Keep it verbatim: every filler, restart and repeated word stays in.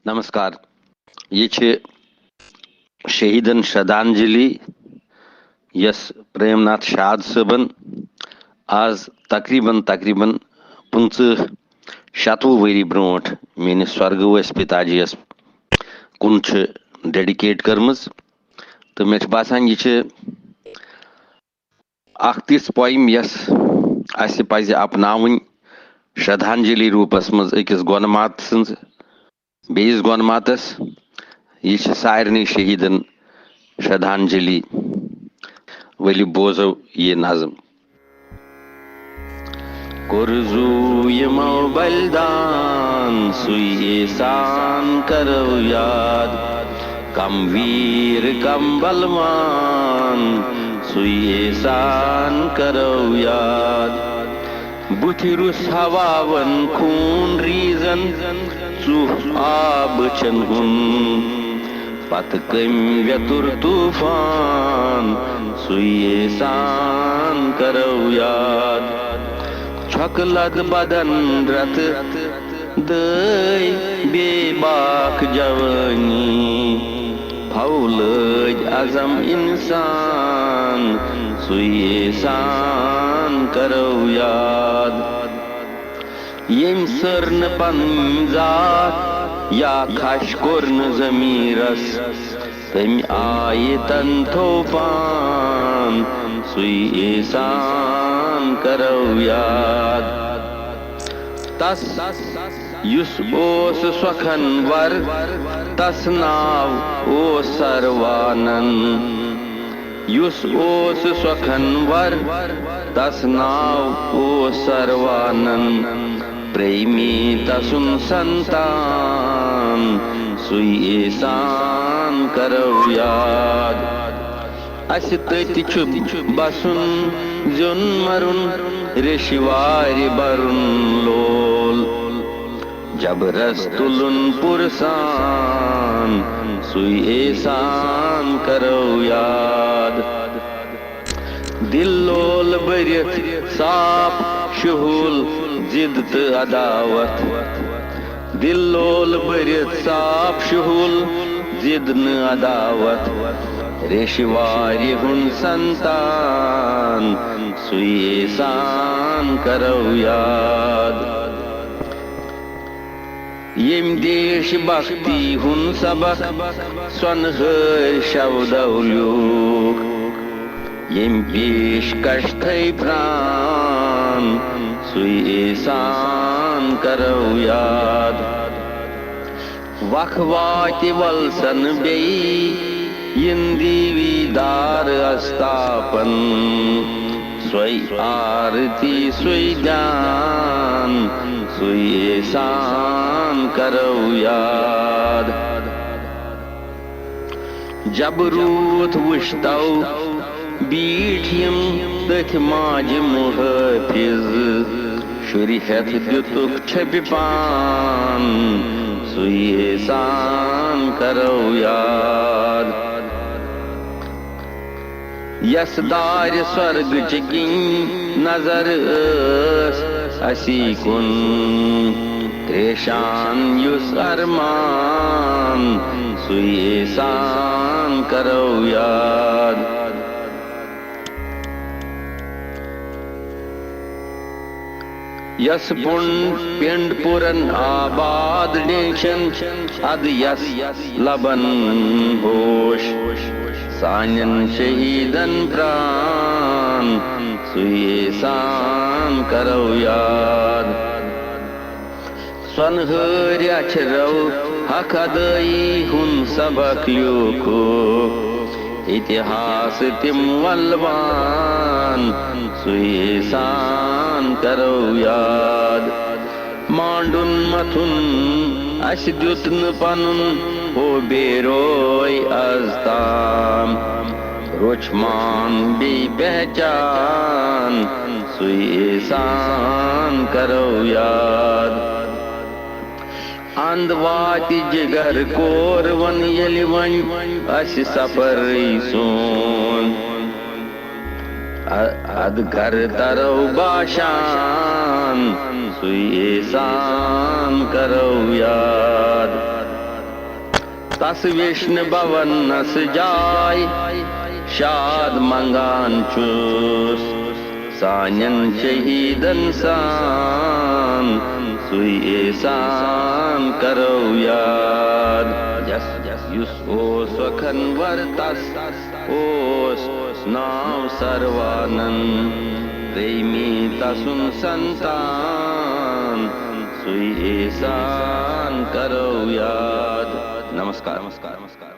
نمسکار۔ یہِ چھِ شہیدن شردھانجلی، یۄس پریم ناتھ شاد صٲبن آز تقریباً، تقریباً پٕنٛژٕہ، شَتوُہ ؤری برونٛٹھ میٲنِس سۄرگہٕ وٲسۍ پِتا جِیَس کُن چھِ ڈیڈیکیٹ کٔرمٕژ۔ تہٕ مےٚ چھُ باسان، یہِ چھِ اکھ تِژھ پویم، یۄس اسہِ پزِ اپناوٕنۍ شردھانجلی روٗپس منٛز أکِس گۄنہٕ مات سٕنٛز بیٚیِس گۄنہٕ ماتس۔ یہِ چھِ سارنٕے شہیدن شردھانجلی۔ ؤلِو بوزو یہِ نظم۔ کوٚر زُو یِمو بلدان، سُے احسان کرو یاد۔ کم ویر کم بلوان، سُے احسان کرو یاد۔ بُتھِ رُس ہواون خوٗن ریٖزن، ژُہ آب أچھن ہُنٛد۔ پتہٕ کٔمۍ ویتُر طوفان، سُے احسان کرو یاد۔ چھۄکہٕ لد بدن رتہٕ دٲے، بے باک جوٲنی۔ پھۄلٲدۍ عزم انسان، سُے احسان کرو یاد۔ ییٚمۍ سٔر نہٕ پنٕنۍ ذات یا کھش کوٚر نہٕ ضمیٖرس، تٔمۍ آیہِ تن تھوٚو پان، سُے احسان کرو یاد۔ تس یُس اوس سۄکھن ور، تس ناو اوس سروانن۔ یُس اوس سۄکھن ور، تس ناو اوس سروانن۔ پریمی تسُن سنتان، سُے احسان کرو یاد۔ اسہِ تٔتۍ چھُ بسُن، زیُن مرُن، ریشہِ وارِ برُن لول۔ جبرس تُلُن پُرسان، سُے احسان کرو یاد۔ دِل لول بٔرِتھ صاف شُہُل، ضد تہٕ عداوت۔ دِل لول بٔرِتھ صاف شُہُل، ضد نہٕ عداوت۔ ریشہِ وارِ ہُنٛد سنتان، سُے احسان کرو یاد۔ ییٚمۍ دیش بھکتی ہُنٛد سبق سۄنہٕ ہٲرۍ شودو لیوٗکھ۔ ییٚمۍ پیش کش تھٲے پران، سُے احسان کرو یاد۔ وق واتہِ ولسن بیٚیہِ، یِن دیوی دار استاپن۔ سۄے آرتی سُے دیان، سُے احسان کرو یاد۔ جبروٗتھ وُچھتو بیٖٹھۍ یِم تٔتھۍ ماجہِ محٲفظ۔ شُرۍ ہٮ۪تھ دیُتُکھ چھپہِ پان، سُے احسان کرو یاد۔ یس دارِ سۄرگہٕ چہِ کِنۍ نظر ٲس اسی کُن، تریشان یُس ارمان، سُے احسان کرو یاد۔ یس پُنڈ پنڈ پورن آباد ڈیشن، اد یس لبن ہوش سانٮ۪ن شہیدن پران، سُے احسان کرو یاد۔ سۄنہٕ ہٲرۍ اچھرو حق ادٲیی ہُنٛد سبق لیوٗکھُکھ، اتحاس تِم ولوان، سُے احسان کرو یاد۔ مانڈُن متھُن اسہِ دیُت نہٕ پنُن، ہو بے روے از تام۔ روٚچھ مان بیٚیہِ پہچان، سُے احسان کرو یاد۔ اند واتہِ جگر کور ون ییٚلہِ وۄنۍ اسہِ سفرٕے سون۔ ا-، ادٕ گرٕ ترو باشان، سُے احسان کرو یاد۔ تس ویشنہٕ بھونس جاے شاد منگان چھُس۔ سانٮ۪ن شہیٖدن سان سُے احسان کرو یاد۔ یس یُس اوس سۄکھن ور، تس اوس ناو سروانند۔ ترٛیٚیِمی تسُنٛد سنتان، سُے احسان کرو یاد۔ نمسکار۔